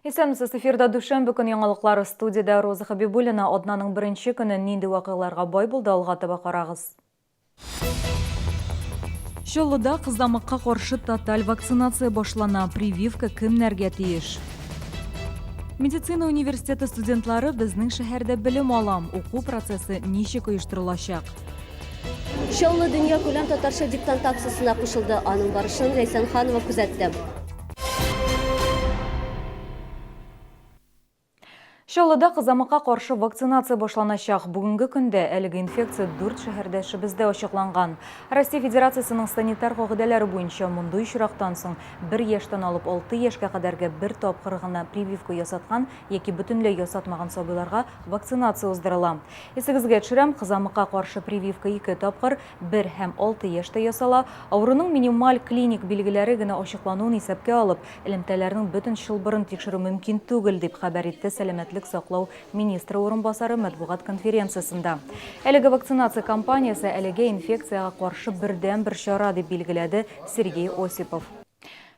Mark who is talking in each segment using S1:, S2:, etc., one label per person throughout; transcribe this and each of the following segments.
S1: Исәнмесез, эфирда дүшәмбе көн яңалыклары студиядә Роза Хабибуллина. Атнаның беренче көне нинди вакыйгаларга бай булды, алга таба карагыз. Чаллыда кызамыкка каршы тоталь вакцинация башлана. Прививка кемнәргә тиеш? Медицина университеты студентлары безнең шәһәрдә белем ала. Уку процессы ничек оештырылачак?
S2: Чаллы дөньякүләм татарча диктант акциясенә кушылды. Аның барышын Ләйсән Ханова күзәтте.
S1: Чаллыда кызамыкка каршы вакцинация башланачак. Бүгенге көндә әлеге инфекция дүрт шәһәрдәшебездә ачыкланган. Россия Федерациясенең санитар кагыйдәләре буенча мондый очрактан соң бер яшьтән алып алты яшькә кадәрге бер тапкыр гына прививка ясаткан яки бөтенләй ясатмаган сабыйларга вакцинация уздырыла. Исегезгә төшерәм, кызамыкка каршы прививка ике тапкыр, бер һәм алты яшьтә ясала. Авыруның минималь клиник билгеләре генә ачыклануын исәпкә алып, элемтәләрнең бөтен чылбырын тикшерү мөмкин түгел, дип хәбәр итте сәламәтлек саклау министры урынбасары матбугат конференциясендә. Әлеге вакцинация кампаниясе әлегә инфекциягә каршы бердәнбер чара, дип билгеләде Сергей Осипов.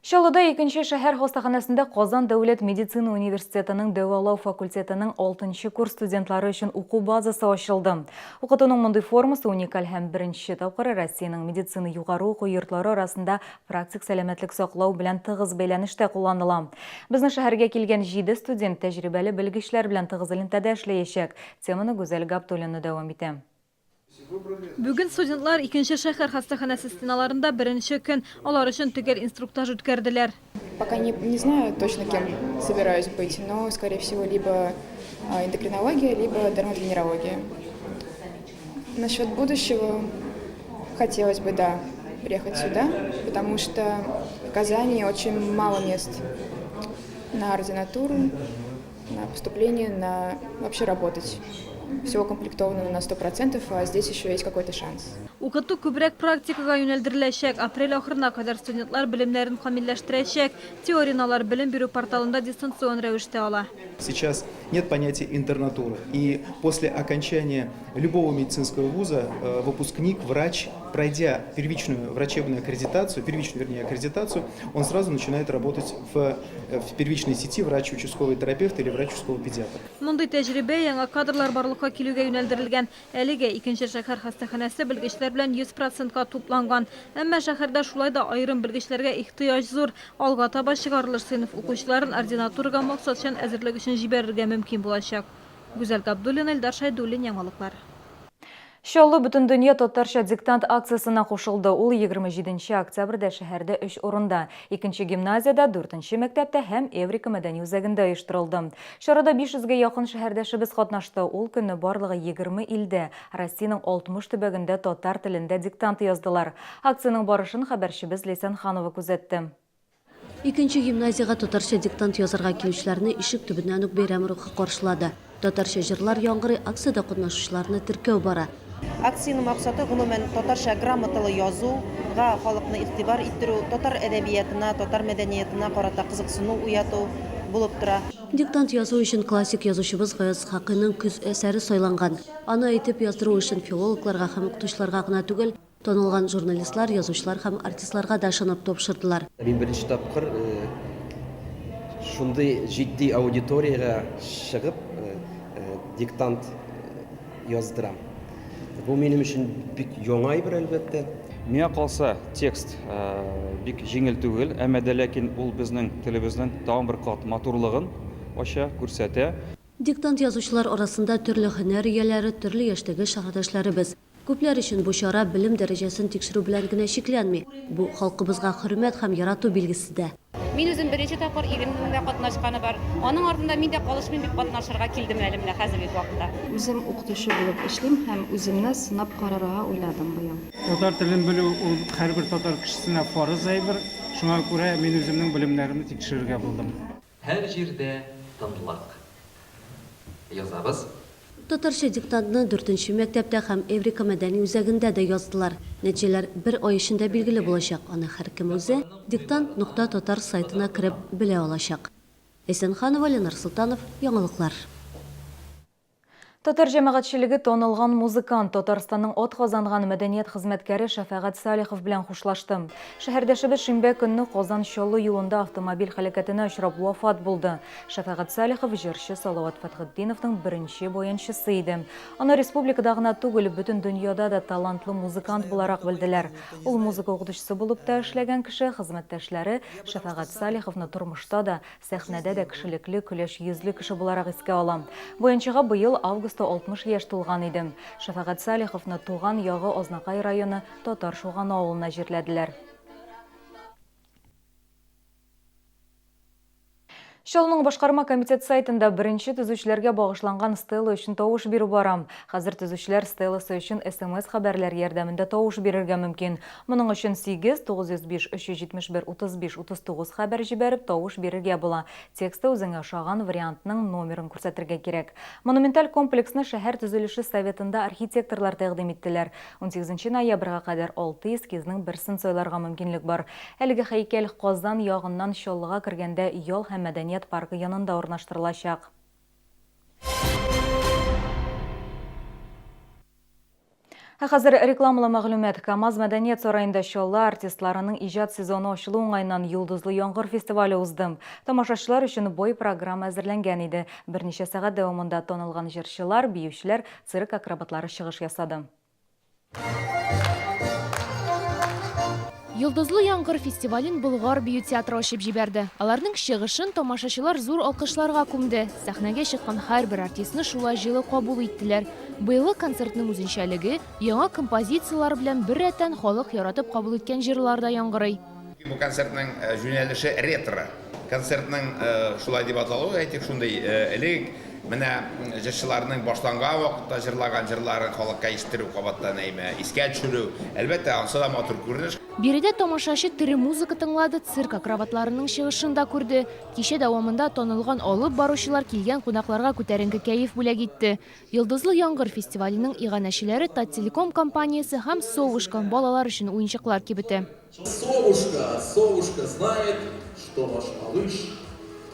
S1: Чаллыда икенче шәһәр хастаханәсендә Казан дәүләт медицина университетының дәвалау факультетының алтынчы курс студентлары өчен уку базасы ачылды. Укытуның мондый формасы уникаль һәм беренче тапкыр Россиянең медицина югары уку йортлары арасында практик сәламәтлек саклау белән тыгыз бәйләнештә кулланыла. Безнең шәһәргә килгән җиде студент тәҗрибәле белгечләр белән тыгыз элемтәдә эшләячәк. Теманы Гүзәл Габдуллина дәвам итә.
S3: Бүген студентлар икенче шәһәр хастаханәсе стеналарында беренче көн. Алар өчен төгәл инструктаж үткәрделәр.
S4: Пока не, не знаю точно, кем собираюсь быть, но, скорее всего, либо эндокринология, либо дерматовенерология. Насчет будущего хотелось бы, да, приехать сюда, потому что в Казани очень мало мест на ординатуру, на поступление, на вообще работать. Все укомплектовано на 100%, а здесь еще есть какой-то шанс.
S3: Укыту күбрәк практикага юнәлдереләчәк. Апрель ахырына кадәр студентлар белемнәрен камилләштерәчәк. Теорияне алар белем бирү порталында дистанцион рәвештә ала.
S5: Сейчас нет понятия интернатуры. И после окончания любого медицинского вуза э, выпускник, врач, пройдя первичную врачебную аккредитацию, первичную, вернее, аккредитацию, он сразу начинает работать в, э, в первичной сети врач-участковый терапевт или врач-участковый педиатр.
S3: Мондый тәҗрибә яңа кадрлар барлыкка килүгә юнәлдерелгән. Әлегә икенче шәһәр хастаханәсе белгечләр белән 100 процентка тупланган. Әмма шәһәрдә шулай да аерым белгечләргә ихтыяҗ зур. Алга таба чыгарылыш сыйныф укучыларын ординатурага максатчан әзерлек өчен җибәрергә мөмкин булачак. Гүзәл Габдуллина, Илдар Шәйдуллин, Яңалыклар.
S1: Чаллы Бөтендөнья татарча диктант акциясенә кушылды. Ул 27 нче октябрьдә шәһәрдә өч урында, икенче гимназиядә, дүртенче мәктәптә һәм Эврика мәдәни үзәгендә оештырылды. Чарада 500 гә якын шәһәрдәшебез катнашты. Ул көнне барлыгы 20 илдә, Россиянең 60 төбәгендә татар телендә диктант яздылар. Акциянең барышын хәбәрчебез Ләйсән Ханова күзәтте.
S2: Икенче гимназиягә татарча диктант язарга килүчеләрне ишек төбеннән үк бәйрәм рухы каршылады. Татарча җырлар яңгырый, акциядә катнашучыларны теркәү бара.
S6: Акциянең максаты, гомумән, татарча грамоталы язуга халыкны игътибар иттерү, татар әдәбиятына, татар мәдәниятына карата кызыксыну уяту булып тора.
S2: Диктант язу өчен классик язучыбыз Гаяз Исхакыйның Көз әсәре сайланган. Аны әйтеп яздыру эшен филологларга һәм укытучыларга гына түгел, Танылган журналистлар, язучылар һәм артистларга да ышанып тапшырдылар.
S7: Мин беренче тапкыр шундый җитди аудиториягә чыгып диктант яздырам. Бу минем өчен бик яңа әйбер, әлбәттә.
S8: Миңа калса, текст бик җиңел түгел, әмма дә ләкин ул безнең телебезнең тагын бер кат матурлыгын ача, күрсәтә.
S2: Диктант язучылар арасында төрле һөнәр ияләре, төрле яшьтәге шәһәрдәшләребез. Күпләр өчен бу чара белем дәрәҗәсен тикшерү белән генә чикләнми, бу, халкыбызга хөрмәт һәм ярату билгесе дә.
S9: Мин үзем беренче тапкыр иремнең дә катнашканы бар. Аның артында мин дә калышмыйм дип катнашырга килдем әле менә хәзерге вакытта.
S10: Үзем укытучы булып эшлим һәм үземне сынап карарга уйладым быел.
S11: Татар телен белү ул һәрбер татар кешесенә фарыз әйбер, шуңа күрә мин үземнең белемнәремне тикшерергә булдым.
S12: Һәр җирдә тынлык. Язабыз.
S2: Татарча диктантны дүртенче мәктәптә һәм Эврика мәдәни үзәгендә дә яздылар. Нәтиҗәләр бер ай эчендә билгеле булачак, аны һәркем үзе Диктант нокта татар сайтына кереп белә алачак. Әйсән Ханова, Ленар Солтанов, Яңалыклар.
S1: Татар җәмәгатьчелеге танылган музыкант, Татарстанның атказанган мәдәният хезмәткәре Шәфәгать Салихов белән хушлашты. Шәһәрдәшебез шимбә көнне Казан-Чаллы юлында автомобиль һәлакәтенә очрап вафат булды. Шәфәгать Салихов җырчы Салават Фәтхетдиновның беренче баянчысы иде. Аны республикада гына түгел, бөтен дөньяда да талантлы музыкант буларак белделәр. Ул музыка укытучысы булып та эшләгән кеше, хезмәттәшләре Шәфәгать Салиховны тормышта да, Сәхнәдә дә кешелекле, көләч йөзле кеше буларак искә ала. Баянчыга быел августта 60 яшь тулган иде. Шәфәгать Салиховны туган ягы Азнакай районы Татар Шуганы авылына җирләделәр. Чаллының башкарма комитет сайтында беренче төзүчеләргә багышланган стела өчен тавыш бирү бара. Хәзер төзүчеләр стеласы өчен СМС-хәбәрләр ярдәмендә тавыш бирергә мөмкин. Моның өчен 8 905 371 35 39 хәбәр җибәреп тавыш бирергә була. Текстта үзеңә ошаган вариантның номерын күрсәтергә кирәк. Монументаль комплексны шәһәр төзелеше советында архитекторлар тәкъдим иттеләр. Унсигезенче ноябрьгә кадәр алты эскизның берсен сайларга мөмкинлек бар. Әлеге һәйкәл Казан ягыннан Чаллыга кергәндә ял һәм мәдәният паркы янында урнаштырылачак. Ә хәзер рекламалы мәгълүмат. КАМАЗ мәдәният сараенда Чаллы артистларының иҗат сезоны ачылу уңаеннан Йолдызлы яңгыр фестивале узды. Тамашачылар өчен бай программа әзерләнгән иде. Берничә сәгать дәвамында танылган җырчылар, биючеләр, цирк акробатлары чыгыш ясады.
S13: Йолдызлы яңгыр фестивален Болгар бию театры ачып җибәрде. Аларның чыгышын тамашачылар зур алкышларга күмде. Сәхнәгә чыккан һәрбер артистны шулай җылы кабул иттеләр. Быелгы концертның үзенчәлеге, яңа композицияләр белән беррәттән халык яратып кабул иткән җырлар да яңгырый.
S14: Бу концертның юнәлеше ретро. Концертның шулай дип аталуы, әйтик, шундый элек менә җырчыларның башланган вакытта җырлаган җырларын халыкка ишеттерү, кабаттан әйме, искә төшерү. Әлбәттә, анысы да матур күренеш.
S13: Биредә тамашачы тере музыка тыңлады, цирк акробатларының чыгышын да күрде. Кичә дәвамында танылган алып баручылар килгән кунакларга күтәренке кәеф бүләк итте. Йолдызлы яңгыр фестиваленең иганәчеләре Таттелеком компаниясе һәм Совушка балалар өчен уенчыклар кибете.
S15: Совушка, совушка знает, что ваш малыш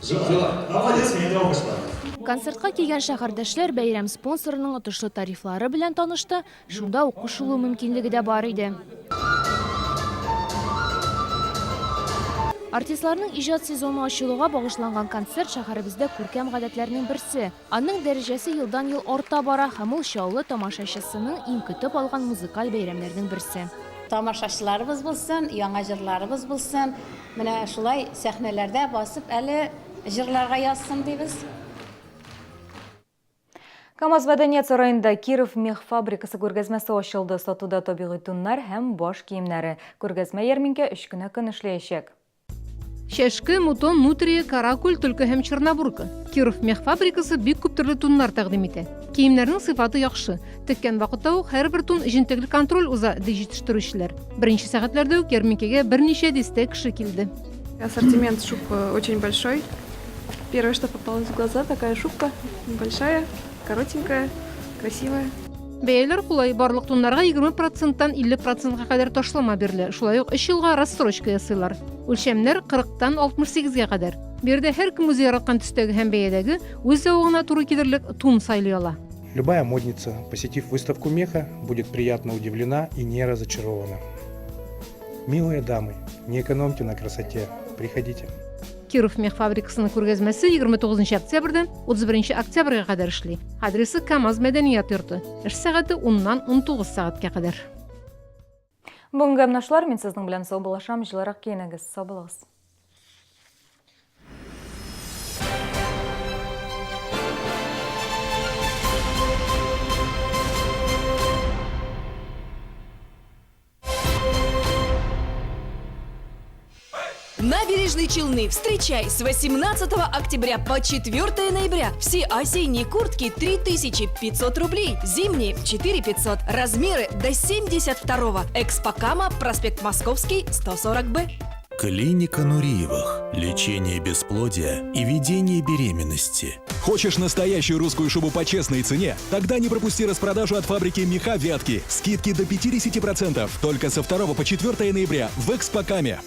S15: желает. Молодец, меня пошла.
S13: Концертка килгән шәһәрдәшләр бәйрәм спонсорының отышлы тарифлары белән танышты, шунда ук кушылу мөмкинлеге дә бар иде. Артистларның иҗат сезоны ачылуга багышланган концерт шәһәребездә күркәм гадәтләрнең берсе. Аның дәрәҗәсе елдан-ел арта бара һәм ул Чаллы тамашачысының иң көтеп алган музыкаль бәйрәмнәрнең берсе.
S16: Тамашачыларыбыз булсын, яңа җырларыбыз булсын, менә шулай сәхнәләрдә басып әле җырларга язсын дибез.
S1: КАМАЗ мәдәният сараенда Киров мех фабрикасы күргәзмәсе ачылды. Сатуда табигый туннар һәм баш киемнәре. Күргәзмә-ярминкә өч кенә көн эшләячәк.
S17: Чәшке, мутон, нутрия, каракуль, төлке һәм чернобурка. Киров мех фабрикасы бик күп төрле туннар тәкъдим итә. Киемнәрнең сыйфаты яхшы. Теккән вакытта ук һәрбер тун җентекле контроль уза, ди җитештерүчеләр. Беренче сәгатьләрдә үк ярминкәгә берничә дистә кеше килде.
S4: Ассортимент шуб очень большой. Первое, что попалось в глаза, такая шубка небольшая, коротенькая, красивая.
S17: Бәяләр кулай, барлык туннарга 20 проценттан 50 процентка кадәр ташлама бирелә, шулай ук өч елга рассрочка ясыйлар. Үлчәмнәр 40 тан 68 гә кадәр. Биредә һәркем үзе яраткан төстәге һәм бәядәге, үз зәвыгына туры килерлек тун сайлый ала.
S18: Любая модница, посетив выставку меха, будет приятно удивлена и не разочарована. Милые дамы, не экономьте на красоте, приходите.
S17: Киров мех фабрикасының күргәзмәсе 29 октябрьдән 31 октябрьгә кадәр эшли. Адресы КАМАЗ мәдәният йорты. Эш сәгате 10-нан 19 сәгатькә кадәр.
S1: Бүгенгә менә шулар, мин сезнең белән саубуллашам, җылырак киенегез, сау булыгыз.
S19: Набережные Челны. Встречай с 18 октября по 4 ноября. Все осенние куртки 3500 рублей, зимние 4500. Размеры до 72-го. Экспокама, проспект Московский, 140Б.
S20: Клиника Нуриевых. Лечение бесплодия и ведение беременности.
S21: Хочешь настоящую русскую шубу по честной цене? Тогда не пропусти распродажу от фабрики Меха Вятки. Скидки до 50% только со 2 по 4 ноября в Экспокаме.